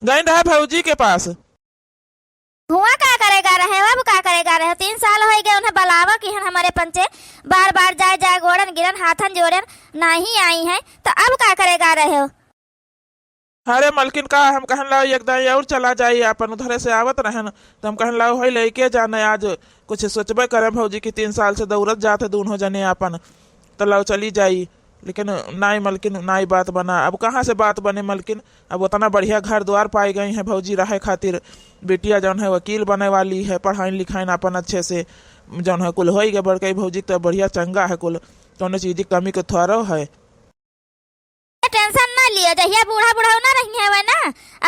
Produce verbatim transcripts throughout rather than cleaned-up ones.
गइन रहे भौजी के पास। हुआँ का करे गा रहे हो, अब का करे गा रहे हो? तीन साल होइ गए उन्हें बलावा किहन हमरे पंचे, बार बार जाए जाए गोड़न गिरन हाथन जोड़न, नाहीं आई हैं, तो अब का करे गा रहे हो? अरे मलकिन, का हम कहन लाओ एक दाईं और चला जाई, आपन उधरे से आवत रहेन, तो हम कहन लाओ होई लइके जाने, आज कुछ सोचबे करे भौजी कि तीन साल से दौड़त जात है दूनों जने आपन, तो लाओ चली जाई। लेकिन नाई मलकिन, नाई बात बना। अब कहाँ से बात बने मलकिन? अब उतना बढ़िया घर द्वार पाए गई हैं भौजी रहे खातिर। बिटिया जौन है वकील बने वाली है, पढ़ाइन लिखाइन आपन अच्छे से, जौन है कुल होई गए बड़कई भौजी, तो बढ़िया चंगा है कुल, कौनो चीज की कमी के थोड़ो है। टेंशन ना लियो, जहिया बूढ़ा बुढ़ऊ ना रही है वह ना,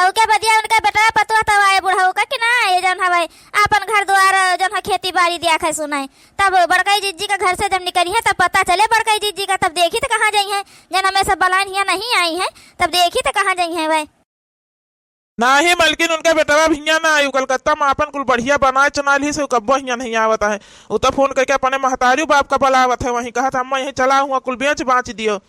और के बदिया उनका बेटा पतुआ तो आए बुढ़ऊ का कि ना आए, जौन हवे आपन घर द्वार, जौन है खेती बाड़ी दिया खाए सुनाए। तब बड़कई जिज्जी का घर से जब निकली है, तब पता चले बड़कई जिज्जी का, तब देखी तो कहाँ जाई है। जन हमें सब बलाइन हियाँ नहीं आई है, तब देखी तो कहाँ जाई है वह। नाही मलकिन, उनका बेटवा भी हियाँ ना आई, उ कलकत्ता में आपन कुल बढ़िया बनाए चुनाए ली से, उ कब्बो हियाँ नहीं आवत है। उ तो फोन करके अपने महतारी बाप का बुलावत है, वहीं कहत, "अम्मा, यहीं चला हुआ, कुल बेच बाँच दियो।"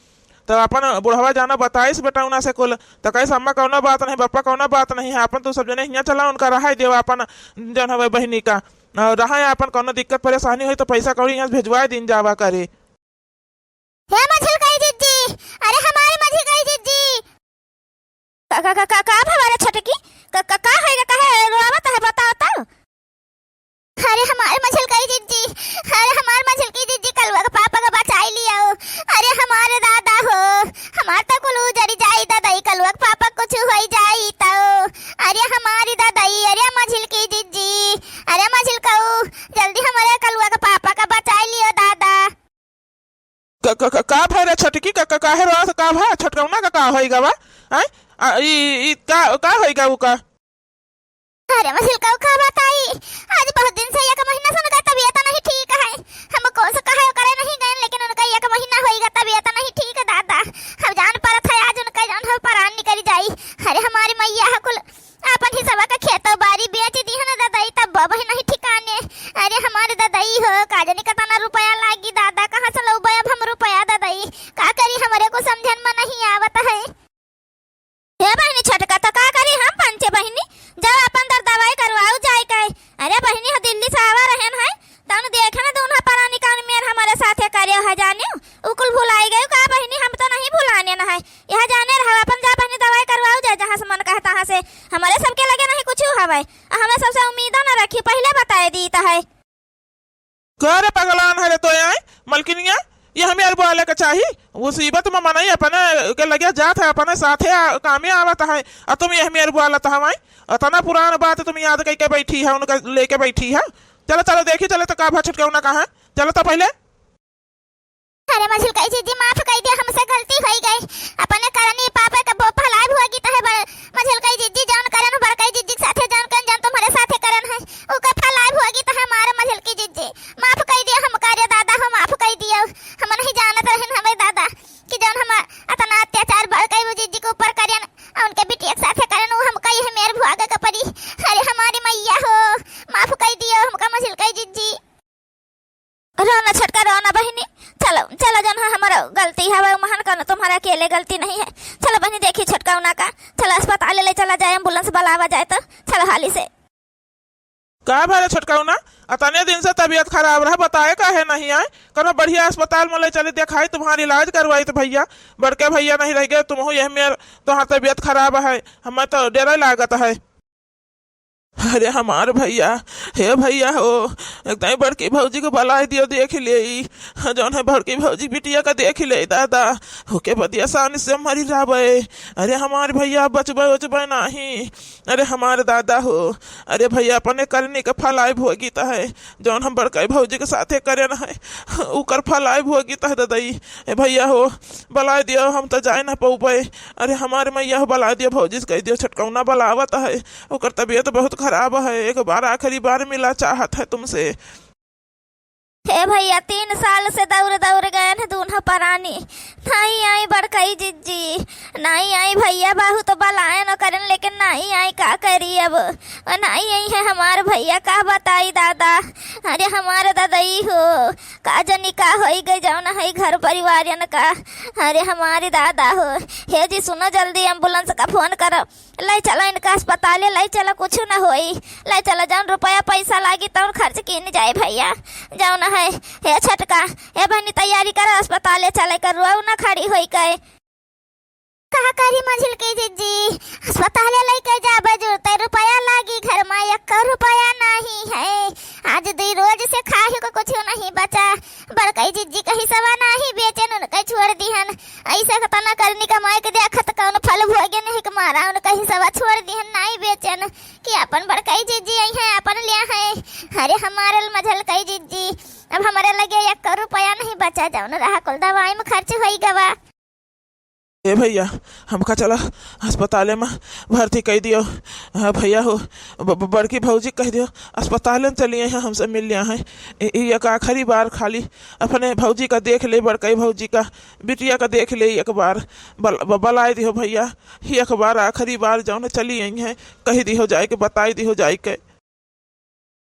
तब आपन बुढ़वा जाना बताइस बेटा उना से कुल, तो कहिस, "अम्मा, कौनो बात नहीं, बप्पा, कौनो बात नहीं है, आपन तू सब जने हियाँ चला, उनका रहाई दियो, आपन जौन हवे बहिनी का, और रहा है आपन, कौनो दिक्कत परेशानी होई तो पैसा कौड़ी यहाँ से भेजवाए दिन जावा करे।" हे मझिलकई जिज्जी, अरे हमारे मझिलकई जिज्जी। का, का, का, का, का भवा रे छोटकी? का, का, का होइगा, काहे रोआवत है, बताओ तो। अरे हमारे मझिलकई जिज्जी, अरे हमारे मझिलकी जिज्जी, कलुआ के पापा का बचाई लियो। अरे हमारे दादा हो, हमार तो कुल उजरी जाई दादा, ई कलुआ के पापा कुछ होई जाई तो। अरे हमारी दादा ई, अरे मझिलकी जिज्जी, अरे मझिलकऊ, जल्दी हमारे कलुआ के पापा का बचाई लियो दादा। क-, क-, क-, का भय रे छोटकी, क-, क-, काहे रोआ से का भय? छोटकौना का, का होइगा बा? आय? आ, ई, ई, का, का होइगा उ का? अरे मझिलकऊ का बताई, आज बहुत दिन से एक महीना से उनका तबीयत नहीं ठीक है। हम कौन से कहे करे नहीं गए, लेकिन उनका एक महीना होइगा तबीयत नहीं ठीक है दादा। हम जान परत है आज उनका जौन हो परान निकल जाई। अरे हमारी मैया है कुल आपन हिस्सा का खेतो बारी बेच दी है ना दादा, ई तब बबही नहीं ठिकाने। अरे हमारे दादा ई हो, का जानी कितना रुपया लागी दादा, कहाँ से लौबे अब हम रुपया दादा ई, का करी, हमरे को समझन में नहीं आवत है। हे बहिनी छोटका, तो का करी हम पंचे बहिनी, जब अपन दर दवाई करवाऊ जाए के। अरे बहिनी हो दिल्ली से आवा रहेन है, तनु देखे ना दून्हा परानी कौन मेर हमरे साथे करे है जानियो, उ कुल भुलाई गयो का बहिनी, हम तो नहीं भुलाने न है। यह जाने रहो, अपन जा बहिनी दवाई करवाऊ जाए, जहाँ से मन कहे तहाँ से। हमरे सबके लगे नहीं कुछ हवे, आ हमें सबसे उम्मीदो न रखी, पहिले बताए दी त है। का रे पगलान है रे तो आए, मलकिनिया, यह मेर बोले के चाही, मुसीबत में मनई अपने के लगे जात है, अपने साथे आ, कामे आवत है, आ तुम यह मेर बोलत हवाई, अतना पुरान बात तुम याद करके बैठी है, उनका लेके बैठी है। चलो, चलो, देखी चले तो का भा छुटकौना कहाँ, चलो तो पहिले। अरे मझिलकई जिज्जी, माफ कई दियो, हमसे गलती होई गई। अपने करनी पापे के बो-, भलाई भोगी तहे बड़-, मझिलकई जिज्जी, जौन करन बड़कई जिज्जी के साथे जौन करन, जौन तुम्हारे साथे करन है, उके भलाई भोगी तहे मारे मझिलकी जिज्जी। माफ कई दियो हमका रे दादा हो, माफ कई दियो। हम नहीं जानत रहन हमें दादा कि जौन हम अतना अत्याचार बड़कई वो जिज्जी के ऊपर करन, और उनके बिटिया के साथे करन, वो हमका यह मेर भोगे के पड़ी। अरे हमारी मैया हो, माफ कई दियो हमका मझिलकई जिज्जी। रो ना छोटका, रो ना बहिनी, चलो, चलो, जौन है हमार गलती है, वो महान कौनो तुम्हारा अकेले गलती नहीं है। चलो बहिनी, देखी छोटका उना का, चलो अस्पताल ले चला जाए, एम्बुलेंस बुलावा जाए तो, चलो हाली से। का भरे छोटका उना, अतने दिन से तबीयत खराब रहा, बताए काहे नहीं आए, कौनो बढ़िया अस्पताल में ले चली, देखाई, तुम्हार इलाज करवाई तो भैया, बड़के भैया नहीं रह गए, तुम हो यह मेर, तुम्हार तबीयत खराब है, हमें तो डर लागत है। अरे हमार भैया, हे भैया हो, एकदम बड़की भौजी को बलाई दियो, देख ले, जौन है बड़की भौजी बिटिया का देख ले दादा, होके बदिया सान से मरी जाबे। अरे हमार भैया, बचबे उचबे नाही। अरे हमार दादा हो, अरे भैया, अपने करनी के फलाई भोगी त है, जौन हम बड़काई भौजी के साथे करे न है, उकर फलाई भोगी त है ददई। ए भैया हो, बलाई दियो, हम तो जाए ना पौबे। अरे हमार मैया हो, बलाई दियो, भौजी से कह दियो, छटकौना बलावत है। ओकर तबीयत बहुत खराब है, एक बार आखिरी बार मिला चाहत है तुमसे। हे भैया, तीन साल से दौड़ दौड़ गए हैं दूनों परानी, नहीं आई बड़कई जिज्जी, नहीं आई भैया, बहुत बलायन करेन, लेकिन नाहीं आई, का करी अब। और नाहीं आई है हमार भइया, का बताई दादा। अरे हमार ददई हो, का जनी का होई गए, जौन है घर परिवारन का। अरे हमारी दादा हो, हे जी सुनो, जल्दी ambulance का phone करो, लै चला इनका अस्पताले, लै चला, कुछ न होई, लै चला, जौन रुपया पैसा लागी तौन खर्च कीन जाए भइया, जौन है। हे छोटका, हे बहनी, तैयारी करा, अस्पताले चले कर, रोऊ न खड़ी होई के। का करी मझिल के जिज्जी, अस्पताले लइके जाबे जुरते रुपया लागी, घर मा एक्को रुपया नाहीं है। आज दुई रोज से खाही को कुछ नहीं बचा। बड़कई जिज्जी कही सवा नाहीं बेचेन, उनके छोड़ दिहन। ऐसे तना करनी कमाई के देखत कौन फल भोगे नहीं के मारा, उनके ही सवा छोड़ दिहन, नाहीं बेचेन कि अपन बड़कई जिज्जी आई है, अपन लिया है। अरे हमारे मझल कई जिज्जी, अब हमारे लगे एक्को रुपया नहीं बचा, जौन रहा कुल दवाई में खर्च होई गवा। ए भइया, हमका चला अस्पताले मा भर्ती कई दियो। हाँ भइया हो, ब-, ब-, बड़की भौजी कह दियो, अस्पताले में चली आई हैं, हमसे मिल लिया है। ई, ई एक आखिरी बार खाली अपने भौजी का देख ले, बड़कई भौजी का, बिटिया का देख ले एक बार। बल-, ब-, बलाई दियो भइया, ही एक बार, आखिरी बार जौन चली आई हैं, कही दियो जाए के, बताई दियो जाए के।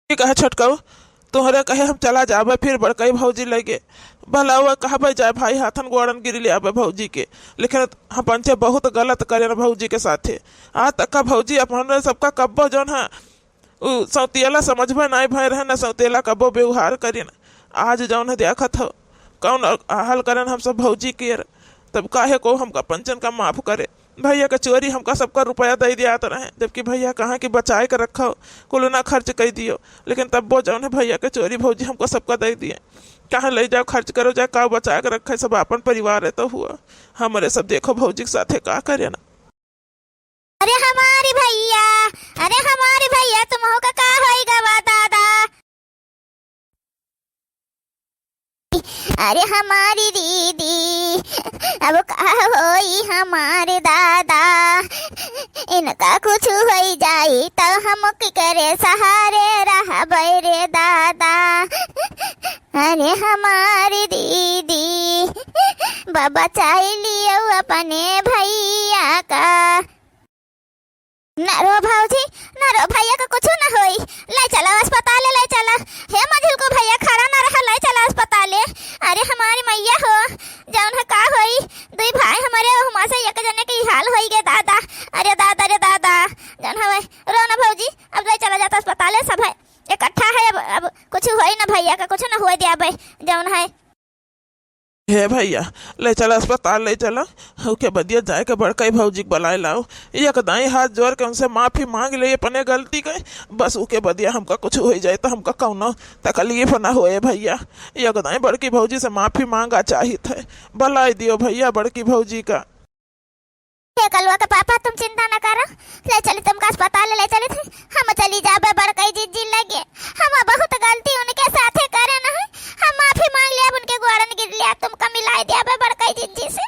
ठीक है छोटकऊ, तोहरे कहे हम चला जाबे फिर बड़कई भौजी लगे। भला वो कहबे जाए भाई हाथन गोड़न गिरी ले आबे भौजी के, लेकिन हम पंचे बहुत गलत करेन भौजी के साथे। आज तक का भौजी अपने सबका कब्बो जौन है उ सौतेला समझबे नाहीं भय रहे, न सौतेला कब्बो व्यवहार करेन। आज जौन है देखत हो कौन हाल करेन हम सब भौजी के, तब काहे को हमका पंचन का माफ करे। भइया के चोरी हमका सबका रुपया दे दियात रहे, जबकि भइया कहाँ कि बचाए के रखो, कुल ना खर्च कई दियो, लेकिन तब्बो जौन है भइया के चोरी भौजी हमका सबका दे दिए। कहाँ ले जाओ, खर्च करो, जा का बचाए के रखे, सब अपन परिवार है तो हुआ। हमरे सब देखो भौजी के साथे का करे ना। अरे हमारी भइया, अरे हमारी भइया, तुम हो का, का होई गवा दादा? अरे हमारी दीदी, अब का होई हमारे दादा, इनका कुछ होई जाई तो हम केकरे सहारे रहबै रे दादा। अरे हमारी दीदी, ब-, बचाई लियो अपने भइया का। ना रो भौजी, ना रो, भइया का कुछ ना होई। लै चला अस्पताले, लै चला। हे मझिल को भइया, खड़ा ना रहा, लै चला अस्पताले। अरे हमारी मइया हो, जौन है का होई, दुई भाई हमरे हुमा से एक जने के ई हाल होई गे दादा। अरे दादा, अरे दादा, जौन हवे, रो ना भौजी, अब लै चला जाता अस्पताले, सब है इकट्ठा है, अब, अब कुछ होई ना भइया का, कुछ ना होए दियाबे, जौन है। हे भइया, लै चला अस्पताल, लै चला। ओके बदिया जाए के बड़कई भौजी के बुलाए लाओ। एक दाई हाथ जोर के उनसे माफी मांग ले अपने गलती के। बस ओके बदिया हमका कुछ होई जाए तो हमका कौनो तकलीफ ना होए भइया। एक दाई बड़की भौजी से माफी मांगा चाहित है। बुलाए दियो भइया बड़की भौजी का। हे कलुआ के पापा, तुम चिंता न करो, लै चली तुमका अस्पताल लै चली थे। हम चली जाबे बड़कई जिज्जी लगे। हम बहुत गलती उनके साथे करे न है। हम माफी मांग लिया, उनके गोड़न गिर लिया, तुमका मिलाई दियाबे बड़कई जिज्जी से।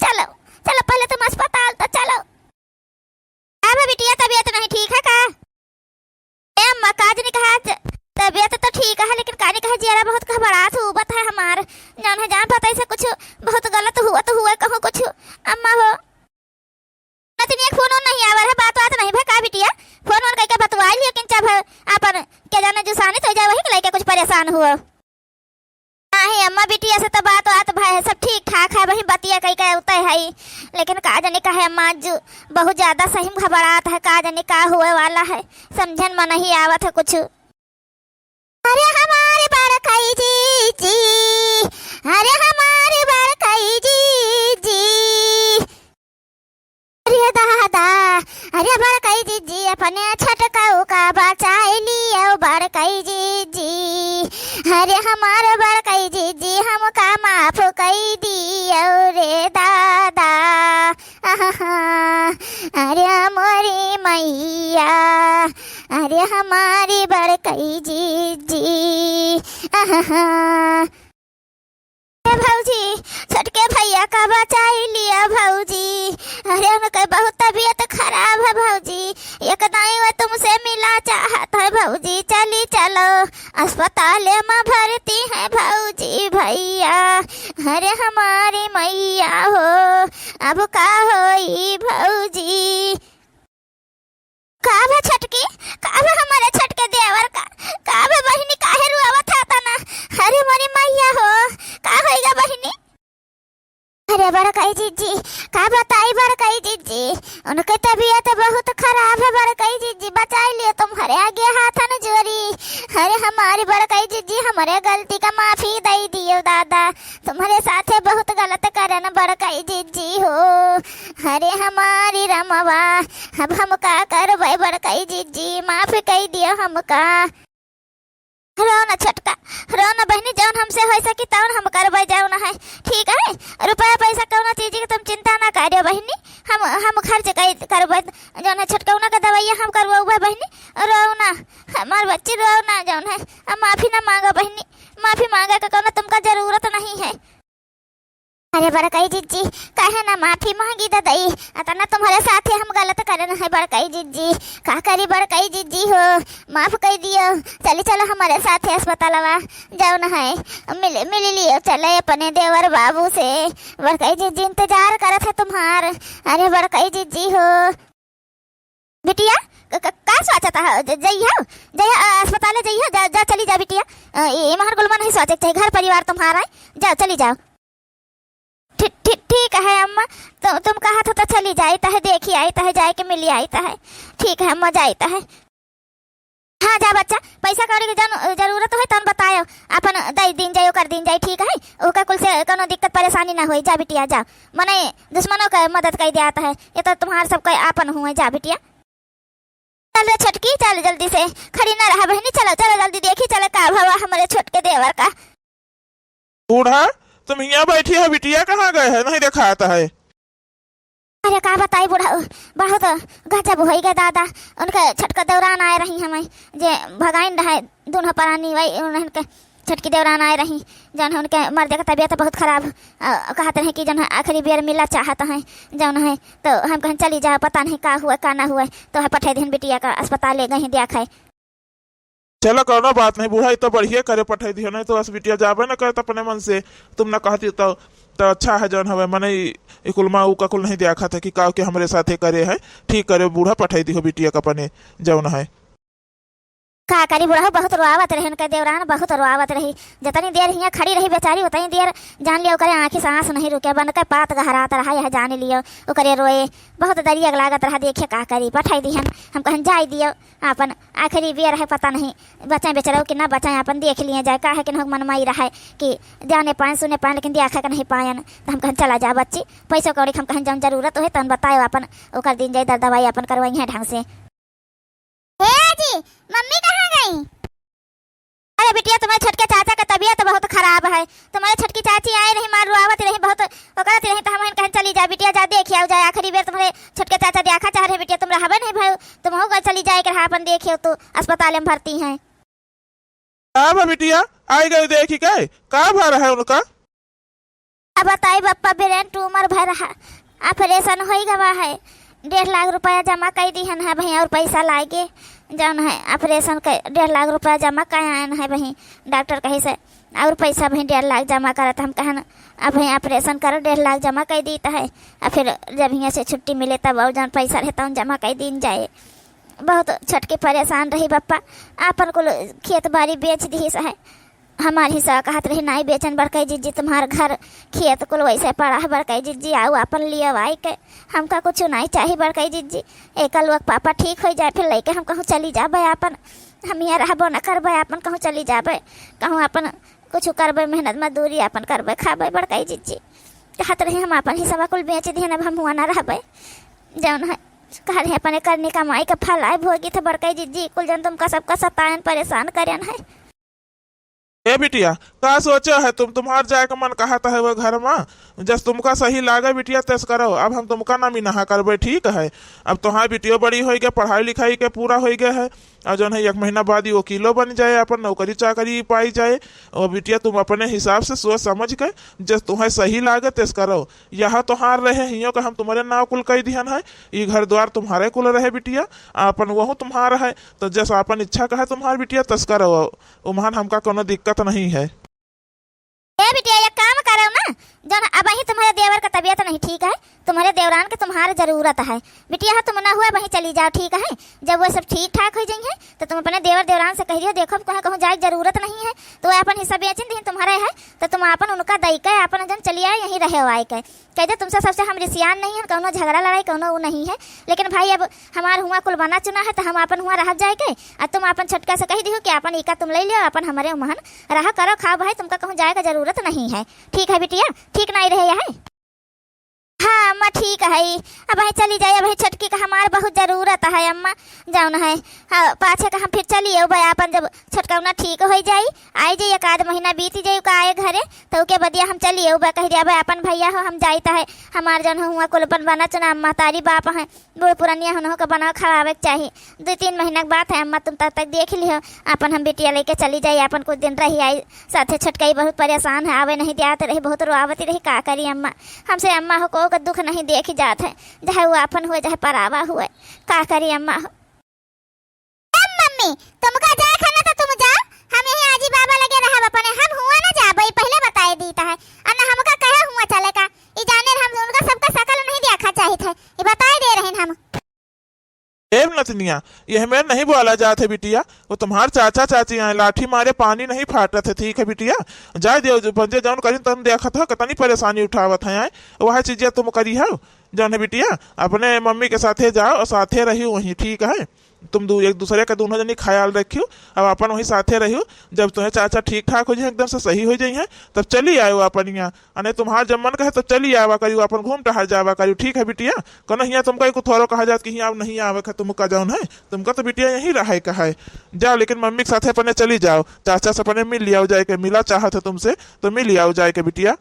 चलो, चलो पहले तुम अस्पताल तो चलो। अब बिटिया तबीयत नहीं ठीक है का? ए अम्मा, का जनी कहा, त-, तबीयत तो ठीक है, लेकिन का जनी कहा, जियरा बहुत घबरात हुवत है हमार। जौन है, जान पता ऐसे कुछ बहुत गलत हुवत हुए, कहूँ कुछ। अम्मा हो, नतनी एक फोन ओन नहीं आवर है, बात बात नहीं भा का बिटिया? फोन ओन कइके बतवाई लियो, किन चाभ अपन के जाने जुसानी तो जाए, वही के लइके कुछ परेशान हुआ। नाहीं अम्मा, बिटिया से तो बात बात भय है, सब ठीक ठाक है, वही बतिया कई के उतय है, लेकिन का जाने काहे अम्मा आज बहुत ज्यादा सही में घबरात है, का जाने का हुए वाला है, समझन में नहीं आवत है कुछ। अरे हमारे बड़कई जीजी, अरे हमारे बड़कई जीजी। अरे दादा, अरे बड़कई जीजी, अपने छोटकऊ का बचाई लियो बड़कई जीजी। अरे हमार बड़कई जीजी, हमका माफ कई दियो रे दादा। आहा, अरे मोरी मइया, अरे हमारी बड़कई जीजी। आहा, ए भौजी, छोटके भइया का बचाई लिया भौजी। अरे उनके बहुत तबीयत खराब है भौजी, एक दाई वो तुमसे मिला चाहत है भौजी, चली चलो अस्पताल में भर्ती है भौजी भइया। अरे हमारी मइया हो, अब का होई भौजी। जिज्जी, का बताई बड़कई जिज्जी, उनके तबियत बहुत खराब है बड़कई जिज्जी, बचाई लियो तुम्हरे आगे हाथन जोरी। अरे हमारी बड़कई जिज्जी, हमरे गलती का माफी दई दियो दादा, तुम्हरे साथे बहुत गलत करन बड़कई जिज्जी हो। अरे हमारी रमवा, अब हम का करबै बड़कई जिज्जी, माफ कई दियो हमका। रो ना छोटका, रो ना बहिनी, जौन हमसे होइ सकी तौन हम करबै, जौन है, ठीक है। रुपया पैसा कौनो चीज के तुम चिंता ना करियो बहिनी, हम, हम खर्च कई करबै, जौन है, छोटकौना के दवाइया हम करवउबै बहिनी। रो ना हमार बच्ची, रो ना, जौन है, अब माफी ना मांगो बहिनी, माफी मांगे के कौनो तुमका जरूरत नहीं है। अरे बड़कई जिज्जी, काहे ना माफी मांगी ददई, अतना तुम्हरे साथे हम गलत करन है बड़कई जिज्जी, का करी बड़कई जिज्जी हो, माफ कई दियो। चली चलो हमरे साथे अस्पतालवा, जौन है, मिल, मिल लियो चले अपने देवर बाबू से। बड़कई जिज्जी इंतजार करत है तुम्हार। अरे बड़कई जिज्जी हो। बिटिया, क-, क-, का सोचत ह? ज-, जइहो, जइहो, अ, अस्पताले जइहो, जा, जा, चली जा बिटिया। अ, ए, ए महर गुलमा नहीं सोचे के चाही, घर परिवार तुम्हारा है, जाओ, चली जाओ। ठी-, ठी-, ठीक है अम्मा, तु-, तुम कहत हो तो चली जाइत है, देखी आइत है, जाए के मिली आइत है। ठीक है अम्मा, जाइत है। हाँ, जा बच्चा, पैसा कौड़ी के जन जरूरत होई तहन बतायो, अपन दई दीन जाई, ओकर दीन जाई, ठीक है? ओकर कुल से कौनो दिक्कत परेशानी ना होई, जा बिटिया जा। मने दुश्मनों के मदद कई देत है, ये तो तुम्हार सबके आपन हुए, जा बिटिया। चल रे छोटकी, चल जल्दी से, खड़ी ना रहा बहिनी, चलो, चलो जल्दी देखी, चलो का भवा हमरे छोटके देवर का। बूढ़ा, तुम हियाँ बैठी हो, बिटिया कहाँ गए है, नहीं देखात है? अरे का बताई बूढ़ा, बहुत गजब होई गए दादा। उनके छोटका देवरान आए रही हमें, जे भगाइन रहे दुनो परानी, वही उन्हन के छोटकी देवरान आए रही, जौन है उनके मर्दे का तबियत बहुत खराब, अ, कहत रहे कि जौन है आखिरी बेर मिला चाहत हैं, जौन है तो हम कहन चली जाओ, पता नहीं का हुआ का ना हुआ, तो है पठाई दिहन बिटिया का अस्पताल ले गई देखाए। चलो, कौनो बात नहीं बूढ़ा, ई तो बढ़िया करे पठाई दियो, नहीं तो बस बिटिया जाबे न करत अपने मन से, तुम न कहती तो, तो अच्छा है जौन हवे, मने ई, ई कुल मा ऊ का कुल नहीं देखत है कि का के हमरे साथे करे है, ठीक करे बूढ़ा, पठाई दियो बिटिया का अपने जौन है। का करी बूढ़ा, बहुत रोआवत रहे उनका देवरान, बहुत रोआवत रही, जतनी देर हियाँ खड़ी रही बेचारी उतनी देर जान लिया ओकरे आँखी से आँसू नहीं रुके, बन के पात गहरात रहा, यह जान लियो ओकरे रोए, बहुत दरिया लागत रहा, देखे का करी, पठाई दिहन, हम कहन जाई दियो। आपन आखिरी बेर है, पता नहीं बचाएं बेचारा कि ना बचाएं, आपन देख लिए जाए, काहे कि ना मनमाई रहे कि जाने पाएन, सुने पाएन, लेकिन देखा के नहीं पाएन। तो हम कहन चला जा बच्ची, पैसों कौड़ी के हम कहन जौन जरूरत होए तौन बतायो, आपन ओकर दिन जाई, दर दवाई आपन करवाई है ढंग से। ए जी, मम्मी कहाँ गई? अरे बिटिया, तुम्हारे छोटके चाचा के तबियत बहुत खराब है। तुम्हारे छोटकी चाची आई रही, मार रोआवत रही बहुत, ओकरत रही, तो हम कहन चली जा बिटिया, जा देख आओ जाए, आखिरी बेर तुम्हारे छोटके चाचा देखा चाह रहे बिटिया, तुम रहबे नहीं भयो, तुमहू का चली जाए के रहा, अपन देख आओ तो अस्पताल में भर्ती हैं। का बा बिटिया, आई गई देखी के, का भा रहा है उनका? अब बताई बप्पा, brain tumor भर है, operation होई गवा है, डेढ़ लाख रुपया जमा कई दिहन है भैया, और पैसा लागे जौन है operation के डेढ़ लाख रुपया जमा कई आयन है वहीं डॉक्टर कहीं से, और पैसा वहीं डेढ़ लाख जमा करत। हम कहन अब वहीं operation करो, डेढ़ लाख जमा कई दीत है, और फिर जब हियाँ से छुट्टी मिले तब और जौन पैसा रहे तौन जमा कई दीन जाए। बहुत छोटकी परेशान रही बप्पा, आपन कुल खेत बाड़ी बेच दिहिस है। हमार हिस्सा कहत रही, "नाई बेचन बड़कई जिज्जी, तुम्हार घर खेत कुल वैसे पड़ा है बड़कई जिज्जी, आऊ आपन लियो आई के, हमका कुछ नाई चाही बड़कई जिज्जी। एकर लोग पापा ठीक होई जाए, फिर लइके हम कहूँ चली जाबे आपन, हम यहाँ रहबो न करबे, आपन कहूँ चली जाबे, कहूँ आपन कुछ करबे, मेहनत मजदूरी आपन करबे, खाबे बड़कई जिज्जी।" कहत रही, "हम आपन हिस्सा कुल बेच दिहन, अब हम हुआ ना रहबे।" जौन है, कह रहे, "अपने करनी कमाई का फल आए भोगी थे बड़कई जिज्जी, कुल जन तुमका सबका सतायन परेशान करन है।" ए बिटिया, का सोचे है तुम? तुम्हार जाए के मन कहत है वो घर मा, जस तुमका सही लागे बिटिया, तस करो। अब हम तुमका ना मिनहा करबे, ठीक है? अब तुम्हार बिटियो बड़ी होई गए, पढ़ाई लिखाई के पूरा होई गए है, और जौन है एक महीना बाद ही वकीलो बन जाए, अपन नौकरी चाकरी पाई जाए। और बिटिया, तुम अपने हिसाब से सोच समझ के, जस तुम्हें सही लागे, तस करो। यहाँ तुम्हार रहे, हियों का हम तुम्हारे नाव कुल कई दिहन है, ई घर द्वार तुम्हारे कुल रहे बिटिया, अपन वहू तुम्हार है, तो जस अपन इच्छा का है तुम्हार बिटिया, तस करो। उम्हन हमका कोनो दिक्कत नहीं है। ए बिटिया, एक काम करो ना, जौन अबहीं तुम्हारे देवर का तबियत नहीं ठीक है, तुम्हरे देवरान के तुम्हार जरूरत है। बिटिया हो, तुम ना हुआ वहीं चली जाओ, ठीक है? जब वो सब ठीक ठाक होइ जइहैं, तो तुम अपने देवर देवरान से कहि दियो, देखो, अब कहूँ, कहूँ जाए के जरूरत नहीं है, तो वो अपन हिस्सा बेचिन दिहिन तुम्हरे है, तो तुम अपन उनका दइ के अपन जन चली आए, यहीं रहे आए के। कहि दे, तुमसे सबसे हम रिसियान नहीं है, कौनो झगड़ा लड़ाई कौनो वो नहीं है, लेकिन भाई, अब हमार हुआ कुल बना चुना है, तो हम अपन हुआ रहब जाए के, आ तुम अपन छोटका से कहि दिहो कि अपन इका तुम लइ लियो, अपन हमरे उमहन रहा करो, खाओ भाई, तुमका कहूँ जाए का जरूरत नहीं है। ठीक है बिटिया, ठीक नहीं रहे यह? हाँ अम्मा, ठीक है। अब वहीं चली जाई, अब वहीं छोटकी का हमार बहुत जरूरत है अम्मा, जौन है। हाँ, पाछे का हम फिर चली अउबे अपन, जब छोटकौना ठीक होइ जाई, आई जाई, एक आध महीना बीत जाई का आए घरे, तो ओके बदिया हम चली अउबे, कहि दिया, "अबे अपन भइया हो, हम जाइत है, हमार जौन है हुआ कुल अपन बना चुना महतारी बाप हैं, बूढ़ पुरनिया हन, ओके बनावे खवावे के चाही।" दुइ तीन महीना के बात है अम्मा, तुम तब तक देख लिहो, अपन हम बिटिया लइके चली जाई, अपन कुछ दिन रहि आई, साथे छोटकई बहुत परेशान है, आवे नहीं द्यात रही, बहुत रोआवती रही, का करी अम्मा, हमसे अम्मा हो को का दुख नहीं देखि जात है, चाहे वो अपन हुए चाहे परावा हुए, का करी अम्मा हो। ए मम्मी, तुमका जाए खाना तो तुम जाओ, हम यहीं आजी बाबा लगे रहब अपने, हम हुआ ना जाबे, पहिले बताए दीत है, और ना हमका कहे हुआ चले का, ई जाने हम उनका सबका शकल नहीं देखा चाहित है, ई बताए दे रहे हम। ए नतनिया, यह में नहीं बोला जात है बिटिया, वो तुम्हार चाचा चाची आए, लाठी मारे पानी नहीं फाटत है, ठीक है बिटिया, जाए दियो, जो पंजे जौन करिन तुम देखत हो, कितनी परेशानी उठावत है आए, वह चीजें तुम करी हो, जौन है बिटिया, अपने मम्मी के साथे जाओ और साथे रहियो वहीं, ठीक है? तुम दू-, एक दूसरे का दोनों जनी ख्याल रखियो, अब अपन वहीं साथे रहियो, जब तुम्हें चाचा ठीक ठाक होइ जाए, एकदम से सही होइ जाइहैं, तब चली आयो अपन यहाँ। अने तुम्हार जब मन कहे तब चली आवा करियो, अपन घूम टहर जावा करियो, ठीक है बिटिया? कनो हियाँ तुमका एको थोरो कहा जात कि हियाँ अब नहीं आवे का, तुमका जौन है, तुमका तो बिटिया यहीं रहे का है। जाओ, लेकिन मम्मी के साथे अपने चली जाओ, चाचा से अपने मिल लियाओ जाए के, मिला चाहत है तुमसे तो मिल लियाओ जाए के बिटिया।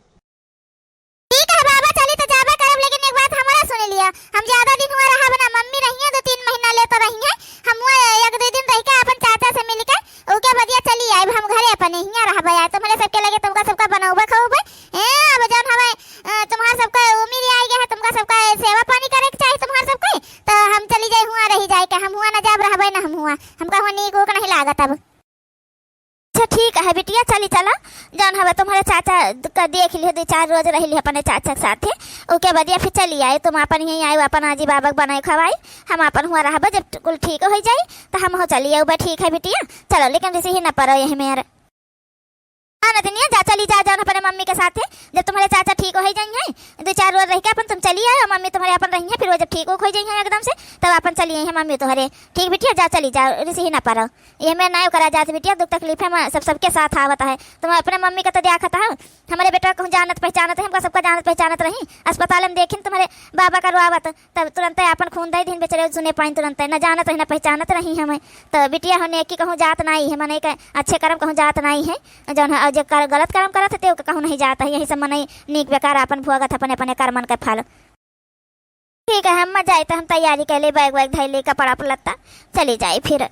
ठीक है बाबा, चली तो जाबे करब, लेकिन एक बात हमारा सुन लिया, हम ज्यादा दिन हुआ रहब ना, मम्मी रहिए दो तीन महीना ले तो रहिए, हम हुआ एक दो दिन रह के अपन चाचा से मिल के ओके बदिया चली आइब हम घरे अपने, हियाँ रहबे आए, तुम्हरे सबके लगे तुमका सबका बनौबे खौबे। ए, अब जौन हवे, अ, तुम्हार सबका उमिर आइ गया है, तुमका सबका सेवा पानी करे के चाही तुम्हार सबके, तो हम चली जाई हुआँ रहि जाए के, हम हुआँ ना जाब, रहबे ना हम हुआँ, हमका हुआँ नीक उक नहीं लागत अब। अच्छा ठीक है बिटिया, चली चला, जौन हवे तुम्हरे चाचा का देख लिहे, दो चार रोज रह लिहे अपने चाचा के साथे, ओके बदिया फिर चली आए, तुम अपन यहीं आए, अपन आजी बाबा के बनाए खवाई, हम अपन हुआँ रहबे, जब कुल ठीक होइ जाई, तो हम हो चली आउबे, ठीक है बिटिया, चलो, लेकिन रिसही न परो यही मेर। हाँ नतनिया, जा चली जा, जौन अपने मम्मी के साथे, जब तुम्हरे चाचा ठीक होइ जाइहैं, दो चार रोज रह के अपन तुम चली आयो, मम्मी तुम्हरे अपन रहिहैं, फिर वो जब ठीक उक होइ जाइहैं एकदम से, तब अपन चली आइहैं मम्मी तुम्हरे। ठीक बिटिया, जा चली जा, रिसही ना परो। ये में ना करा जात बिटिया, दुख तकलीफ है, सब सबके साथ आवत है। तुम अपने मम्मी का तो देखत हो, हमरे बेटा कहूँ जानत पहचानत है, हमका सबका जानत पहचानत रही, अस्पताल में देखिन तुम्हरे बाबा का रोआवत, तब तुरंते आपन खून दइ दिहिन बेचारे, सुने पाइन तुरंते, न जानत रही, न पहचानत रही हमें। तो बिटिया हो नेकी कहूँ जात नाई है, मने के अच्छे कर्म कहूँ जात नाई है। जौन है, और जे कर, गलत कर्म करत है, ते ओके कहूँ नहीं जात है। यही सब मनई नीक बेकार आपन भोगत है अपने, अपने कर्मन के फल। ठीक है, हम जाई तो हम तैयारी कर ले, बैग वैग धइ ले, कपड़ा लत्ता, चली जाई फिर।